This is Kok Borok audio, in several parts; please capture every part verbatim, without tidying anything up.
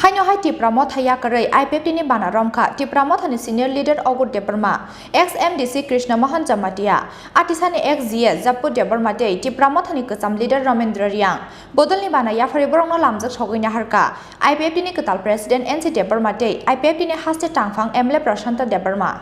Haino hai Tipra Motha yakarwi I P F T ni bana romkha Tipra Mothani senior leader Ogur Debbarma, ex M D C Krishna Mohan Jamatia, Atisani ex G S Jappu Debbarma tei Tipra Mothani kwcham leader Ramendra Reang. Bodolni bana yapharwi borokno lamjak sogwi naharkha I P F T ni kwtal president N C Debbarma tei I P F T ni haste tangphang M L A Prashanta Debbarma.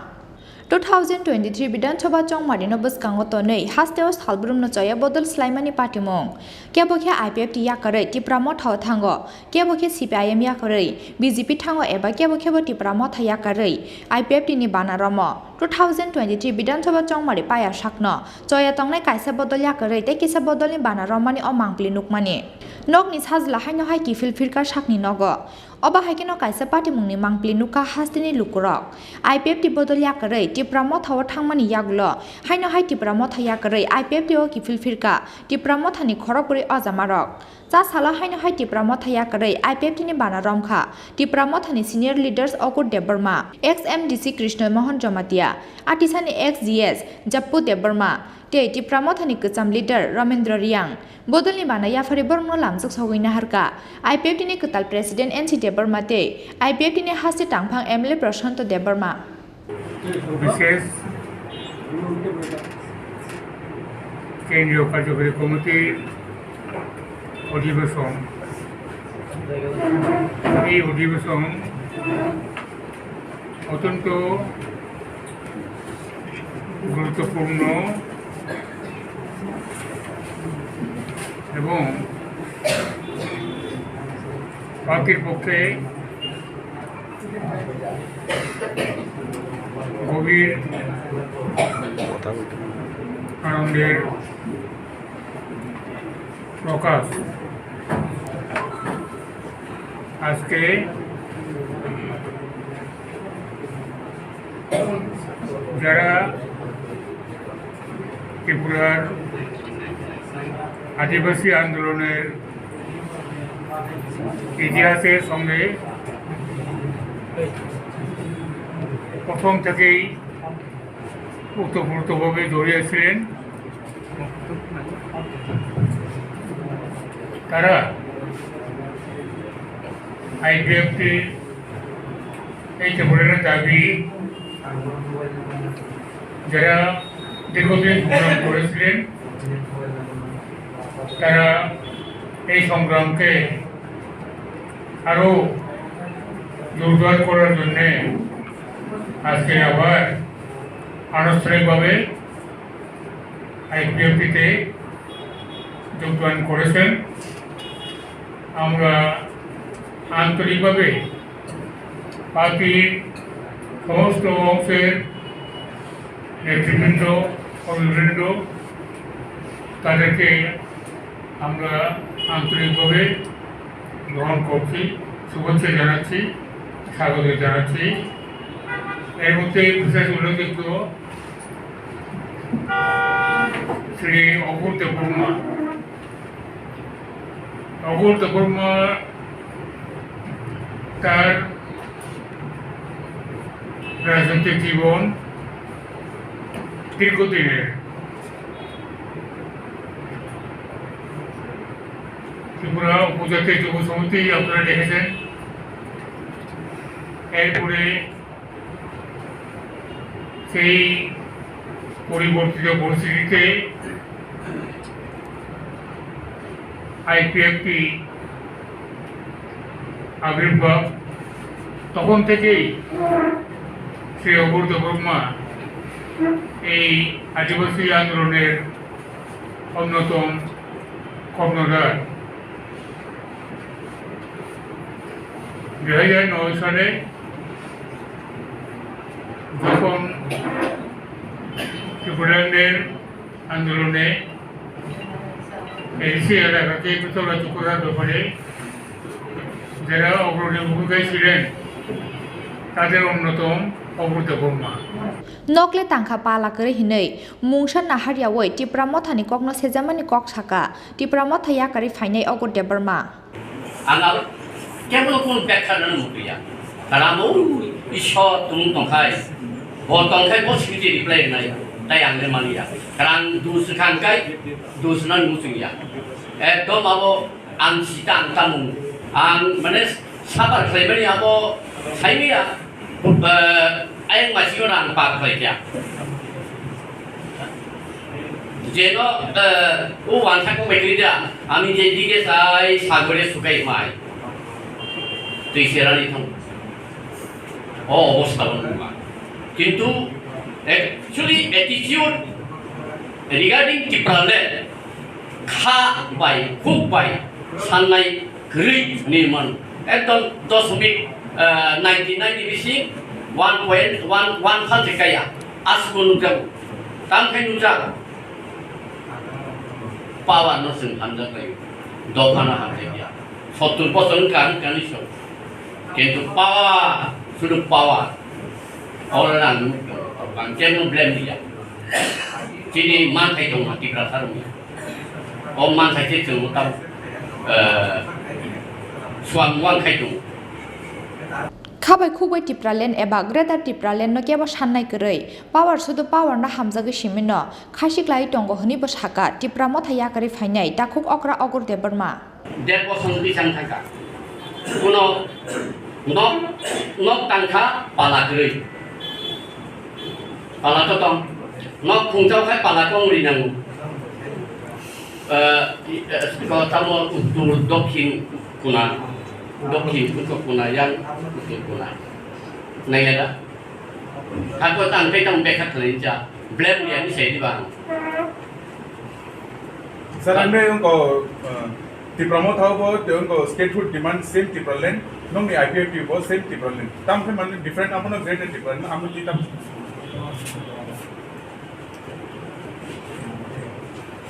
Two thousand twenty-three Bidhan Sabha chongmarino bwskango tonwi hasteo salbrumno choya bodol swlaimani patimung. Kebo khe I P F T yakarwi Tipra Mothao thango, kebo khe C P I M yakarwi B J P thango eba kebo khebo Tipra Motha yakarwi I P F T ni bana romo. Two thousand twenty-three Bidhan Sabha chongmari paya sakno choya tongnai kaisa bodol yakarwi tei kisa bodolni bana romani o mangpili nukmani. Nokni sajla haino hai kiphil phirkha sakni nogo. Obo hai kheno kaisa patimungni mangpili nukha hasteni lukurok. I P F T bodol yakarwi Tipra Mothao thangmani yagulo haino hai Tipra Motha yakarwi I P F T o kiphil phirkha Tipra Mothani khorokbwrwi ojamarok. Cha salo haino hai Tipra Motha yakarwi I P F T ni bana romkha Tipra Mothani senior leaders Ogur Debbarma, ex M D C Krishna Mohan Jamatia, Atisani ex G S Jappu Debbarma, tei Tipra Mothani kwcham leader Ramendra Reang. Bodolni bana yapharwi borokno lamjak sogwi naharkha I P F T ni kwtal president N C Debbarma tei I P F T ni haste tangphang M L A Prashanto Debbarma. বিশেষ কেন্দ্রীয় কার্যকরী কমিটির অধিবেশন। এই অধিবেশন অত্যন্ত গুরুত্বপূর্ণ এবং পার্টির পক্ষে গভীর আনন্দের প্রকাশ। আজকে যারা ত্রিপুরার আদিবাসী আন্দোলনের ইতিহাসের সঙ্গে প্রথম থেকেই ওতপ্রোতভাবে জড়িয়ে ছিলেন। তারা আইপিএফটির এই যে ভোটারের দাবি, যারা দীর্ঘদিন সংগ্রাম করেছিলেন, তারা এই সংগ্রামকে আরও জোরদার করার জন্যে আজকে আবার আনুষ্ঠানিকভাবে আইপিএফটিতে যোগদান করেছেন। আমরা আন্তরিকভাবে পার্টির সমস্ত অংশের নেতৃবৃন্দ, কর্মীবৃন্দ, তাদেরকে আমরা আন্তরিকভাবে গ্রহণ করছি, শুভেচ্ছা জানাচ্ছি, স্বাগত জানাচ্ছি। এর মধ্যে বিশেষ উল্লেখযোগ্য শ্রী অপূর্ব দেববর্মা। অপূর্ব দেববর্মা তার রাজনৈতিক জীবন দীর্ঘদিনের। ত্রিপুরা উপজাতীয় যুব সমিতি আপনারা দেখেছেন। এরপরে সেই পরিবর্তিত পরিস্থিতিতে আইপিএফটি আবির্ভাব, তখন থেকেই শ্রী অপূর্ব দেববর্মা এই আদিবাসী আন্দোলনের অন্যতম কর্ণধার। দুই হাজার নয় সালে যখন ত্রিপুরাল্যান্ডের আন্দোলনে এডিসি এলাকাকে পৃথক রাজ্য করার ব্যাপারে যারা অগ্রণী ভূমিকায় ছিলেন, তাদের অন্যতম অপূর্ব Debbarma. Nokle tangkha pala kwrwi hinwi mungsa naharyawi Tipra Mothani kokno sejamani kok sakha Tipra Motha yakarwi phainai Ogur Debbarma. Ang abo keblo kunu bekha rwna muchungya. Karam o Ishwar tumung tongkhai, bo tongkhai bo swngwi reply rwnai, tai ang le manya. Karam dus khan kai dus na muchungya. Ekdom abo ang sita ang tamung, ang mane Sabar khlaimani abo saimaya, eh, ayang masigo rang pa khlai kya. Jeno, eh, o wansa ko bekri da, ami je dige sai sagore sukai mai. Tui serani thang. O obostha bo nungma. Kintu actually attitude regarding Tipraland kha bai, khuk bai, sannai kwrwi hinwi mano. Ekdom dosmik, eh, ninety nine ni bising one point one one phan se kaya. Aswk nukjago. Tamo khe nukjago. Power no chwng hamjak lai. Dopha no hamjak ya. Sottur bosor wngkha, wngkha ni song. Kintu power, sudu power. Oro ang nukjago. Ang kebo blame diya. Chini manthai tongo Tiprasa rokni. O manthai se chwng tam, eh, swang wang khai tongo. Khabai khukbai Tipraland eba Greater Tipraland no kebo sannai kwrwi, power sudu power no hamjagwi simi no khasi klai tongo hwnwi bo saka, Tipra Motha yakarwi phainai takhuk okra Ogor Debbarma. Der bosor twi chang thangkha. Kuno nok, nok tangkha pala kwrwi. Pala to tong. Nok khungchao khai pala kong ri nango. Eh, i-, eh, ko tamo uttor, dokhin kuna, dokhin uttor kuna, yang uttor kuna. Nai ada. Hako tang kai tang bekhat lai ja. Blame dia ni sai di bang. Sir, ang yung ko, uh, Tipra Motha bo, yung ko statehood demand same Tipraland, nung ni I P F T bo same Tipraland. Tam khe mane different, amono greater Tipraland, amo ti tam.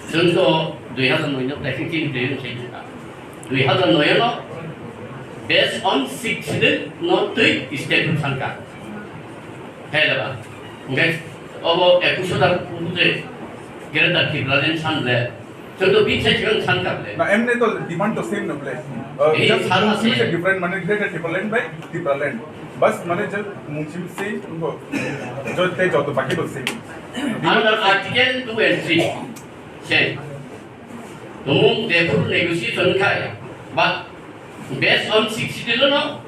Chwng to dui hazar noi no, I think, chini twi chini ta. Dui hazar noi no, based on six schedule no twi statehood sanka. Hela ba. Ngai obo ekush hajar je Greater Tipraland san le. Chwng to bin sai chwng sanka le. Na, emne to demand to same no ble. Uh, ei just sana mungchim se. Different, mane greater Tipraland by Tipraland. Bas mane je mungchim se, ngo. Jo te joto baki to same. Under Article two and three. Same. Tumung jephuru negotiation khai, but based on sixty no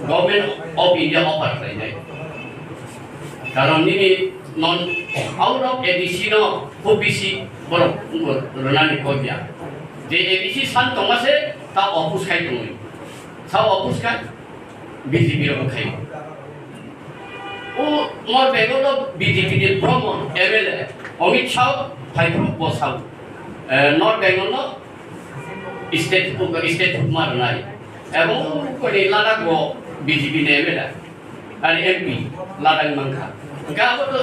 Government of India offer khlainai. Karon nini non out of A D C no khub bisi borok rwnani kok ya. Je A D C san tongma se ta oppose khai tongwi. Sa oppose khai B J P rok khai. O North Bengal no B J P ni former M L A Amit Shah phai phuru bo sao. Eh, North Bengal no state, state ma rwnai. Ebong koni Ladakh bo B J P ni M L A, ar M P Ladakh mankha. Hingke abo to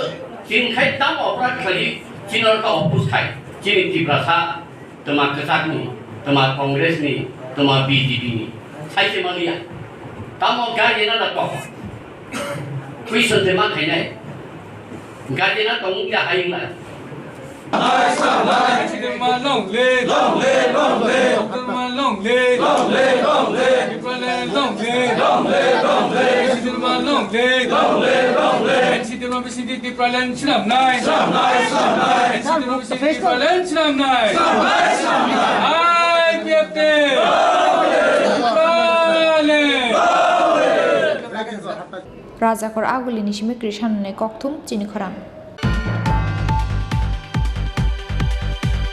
chini khai tamo operate khlai, chini orkha oppose khai, chini Tiprasa, twma kwchakni, twma Congressni, twma B J P ni. Sai se manliya. Tamo guardian na kok. Question se ma khainai. Guardian na tongmung ya hayung na. N C Tripura long live. Long live, long live. N C Tripura long live. Long live, long live. Tipraland long live. Long live, long live. N C Tripura long live. Long live, long live. N C Tripura bisingtwi Tipraland swnamnai. Swnamnai, swnamnai. N C Tripura bisingtwi Tipraland swnamnai. Swnamnai, swnamnai. I P F T. Long live. Tipraland. Long live. Rajakor Agulini simi Krishan ni kokthum chini khorang.